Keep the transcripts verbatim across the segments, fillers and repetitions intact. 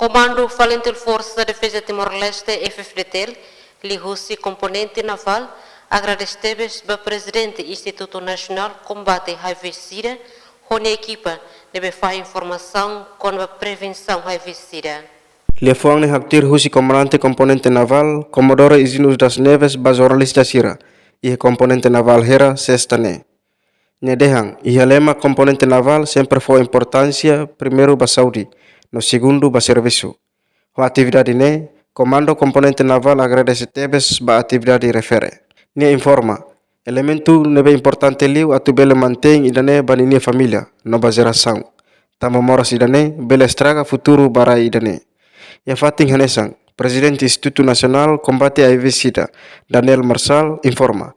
Komandu FALINTIL Forsa Defeza Timor-Leste, F F D T L, liuhusi komponente navál, agradese tebes ba Prezidente Institutu Nasionál Kombate HIV-SIDA, ho nia ekipa, ne'ebé fahe informasaun kona-ba prevensaun HIV-SIDA. Liafuan ne'e haktuir husi Komandante Komponente Navál, Komodoro Higino das Neves, ba jornalista sira iha Komponente Navál Hera, Sesta ne'e. Nia dehan, iha lema Komponente Navál sempre fó importánsia primeiru ba saúde, no segundu ba servisu. Ho atividade ne'e, Komandu Komponente Navál agradese tebes ba atividade refere. Nia informa, elementu ne'ebé importante liu atu bele mantein ida-ne'e ba ninia família, no ba jerasaun. Tanba moras ida-ne'e, bele estraga futuru ba rai ida-ne'e. Iha fatin hanesan, Prezidente Institutu Nasionál Kombate HIV-SIDA, Daniel Marçal, informa,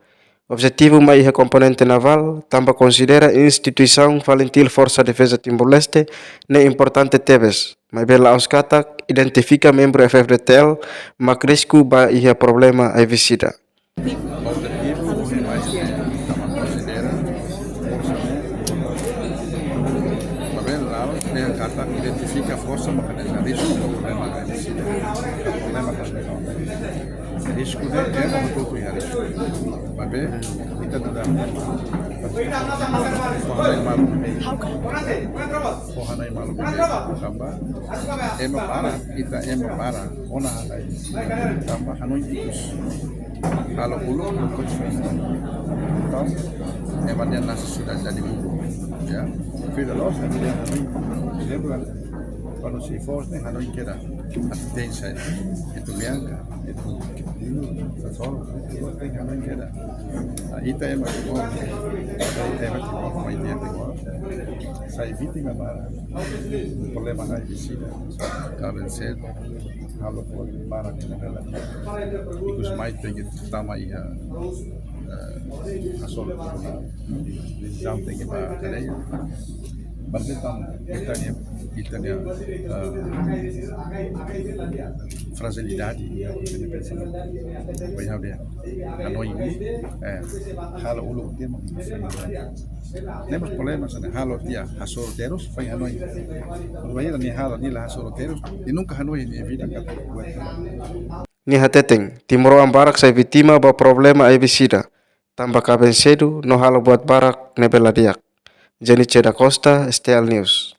objetivu mai iha Komponente Navál, tanba konsidera instituisaun FALINTIL Forsa Defeza Timor-Leste ne'e importante tebes, maibé la'ós katak identifika membru F F D T L mak risku ba iha problema HIV-SIDA. Objetivu ne'e mai, eh, tanba konsidera forsa ne'e, maibé la'ós dehan katak identifika forsa mak hanesan risku ba problema HIV-SIDA. Problema katak risku ne'e ema hotu-hotu iha risku. Maibé ita dada fó hanoin malu, fó hanoin malu, tanba ema barak, ita ema barak ona hanoin, tanba hanoin ikus. Halo uluk, uluk kos. Entaun, ema ne'e nasce sudah jadi uluk. Ya, vida loos, ema ne'e hanoin. Lembra, kuandu sei fó ne'e hanoin kedas. Atu tensa, atu meanka, atu dilu, sasol, tenke hanoin kedas. Ah, ita ema Timor, ita ema Timor, mai ita Timor. Sai vítima ba problema HIV-SIDA. Kaben sed, halo fó barak ne'e bela. Ikus mai tenke tama iha, eh, asol. Di jam tenke ba kadeia. Berarti tan, ita-nia, ita-nia, eh, frajilidade, ita-nia pensamento. Bem, hanoin, eh, halo uluk tiha mak. Temos problemas, ne'e halo tiha, hasoru terus, fai hanoin. Bainhira nia halo, nia la hasoru terus, nia nunka hanoin nia vida katak buat. Nia hateten, timoroan barak sai vítima ba problema HIV-SIDA, tanba kaben sedu no halo buat barak ne'ebé la di'ak. Jenice da Costa, S T L News.